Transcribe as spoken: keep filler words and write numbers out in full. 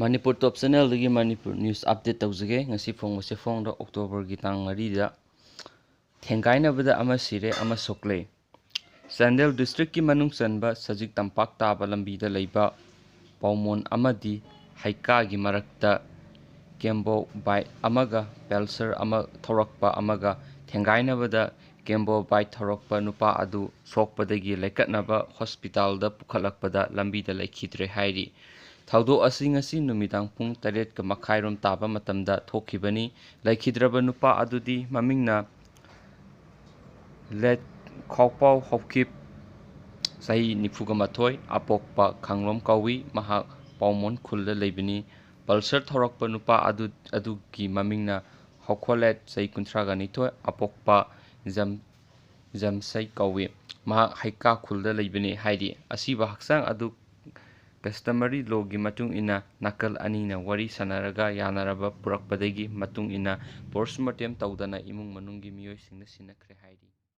ꯃꯅꯤꯄꯨꯔ ꯇꯣꯞ ꯆꯦꯅꯦꯜꯗꯒꯤ Manipur news update ꯇꯧꯖꯒꯦ꯫ ꯉꯁꯤ ꯐꯣꯡꯕꯁꯦ ꯐꯣꯡꯗ ꯑꯣꯛꯇꯣꯕꯔꯒꯤ ꯇꯥꯡ ꯃꯔꯤꯗ ꯊꯦꯡꯒꯥꯏꯅꯕꯗ ꯑꯃ ꯁꯤꯔꯦ, ꯑꯃ ꯁꯣꯛꯂꯦ꯫ ꯆꯥꯟꯗꯦꯜ ꯗꯤꯁꯇ꯭ꯔꯤꯛꯀꯤ ꯃꯅꯨꯡ ꯆꯟꯕ ꯁꯖꯤꯛ ꯇꯝꯄꯥꯛ ꯇꯥꯕ ꯂꯝꯕꯤꯗ ꯂꯩꯕ ꯄꯥꯎꯃꯣꯟ ꯑꯃꯗꯤ ꯍꯩꯀꯥꯒꯤ ꯃꯔꯛꯇ ꯀꯦꯝꯕꯣ ꯕꯥꯏꯛ ꯑꯃꯒ ꯄꯜꯁꯔ ꯑꯃ ꯊꯧꯔꯛꯄ ꯑꯃꯒ ꯊꯦꯡꯒꯥꯏꯅꯕꯗ ꯀꯦꯝꯕꯣ ꯕꯥꯏꯛ ꯊꯧꯔꯛꯄ ꯅꯨꯄꯥ ꯑꯗꯨ ꯁꯣꯛꯄꯗꯒꯤ ꯂꯩꯀꯠꯅꯕ ꯍꯣꯁꯄꯤꯇꯥꯜꯗ ꯄꯨꯈꯠꯂꯛꯄꯗ ꯂꯝꯕꯤꯗ ꯂꯩꯈꯤꯗ꯭ꯔꯦ ꯍꯥꯏꯔꯤ꯫ ꯊꯧꯗꯣꯛ ꯑꯁꯤ ꯉꯁꯤ ꯅꯨꯃꯤꯗꯥꯡ ꯄꯨꯡ ꯇꯔꯦꯠꯀ ꯃꯈꯥꯏꯔꯣꯝ ꯇꯥꯕ ꯃꯇꯝꯗ ꯊꯣꯛꯈꯤꯕꯅꯤ꯫ ꯂꯩꯈꯤꯗ꯭ꯔꯕ ꯅꯨꯄꯥ ꯑꯗꯨꯗꯤ ꯃꯃꯤꯡꯅ ꯂꯦꯠ ꯈꯥꯎꯄꯥꯎ ꯍꯧꯈꯤꯞ, ꯆꯍꯤ ꯅꯤꯐꯨꯒ ꯃꯥꯊꯣꯏ, ꯑꯄꯣꯛꯄ ꯈꯥꯡꯂꯣꯝ ꯀꯧꯏ꯫ ꯃꯍꯥꯛ ꯄꯥꯎꯃꯣꯟ ꯈꯨꯜꯗ ꯂꯩꯕꯅꯤ꯫ ꯄꯜꯁꯔ ꯊꯧꯔꯛꯄ ꯅꯨꯄꯥ ꯑꯗꯨ, ꯑꯗꯨꯒꯤ ꯃꯃꯤꯡꯅ ꯍꯧꯈꯣꯂꯦꯠ, ꯆꯍꯤ ꯀꯨꯟꯊ꯭ꯔꯥꯒ ꯅꯤꯊꯣꯏ, ꯑꯄꯣꯛꯄ ꯖꯝ-, ꯖꯝꯁꯩ ꯀꯧꯏ꯫ ꯃꯍꯥꯛ ꯍꯩꯀꯥ ꯈꯨꯜꯗ ꯂꯩꯕꯅꯤ ꯍꯥꯏꯔꯤ꯫ ꯑꯁꯤꯕ ꯍꯛꯆꯥꯡ ꯑꯗꯨ customary law ꯒꯤ ꯃꯇꯨꯡ ꯏꯟꯅ ꯅꯥꯀꯜ ꯑꯅꯤꯅ ꯋꯥꯔꯤ ꯁꯥꯟꯅꯔꯒ ꯌꯥꯅꯔꯕ ꯄꯨꯔꯛꯄꯗꯒꯤ ꯃꯇꯨꯡ ꯏꯟꯅ post mortem ꯇꯧꯗꯅ ꯏꯃꯨꯡ ꯃꯅꯨꯡꯒꯤ ꯃꯤꯑꯣꯏꯁꯤꯡꯅ ꯁꯤꯟꯅꯈ꯭ꯔꯦ ꯍꯥꯏꯔꯤ꯫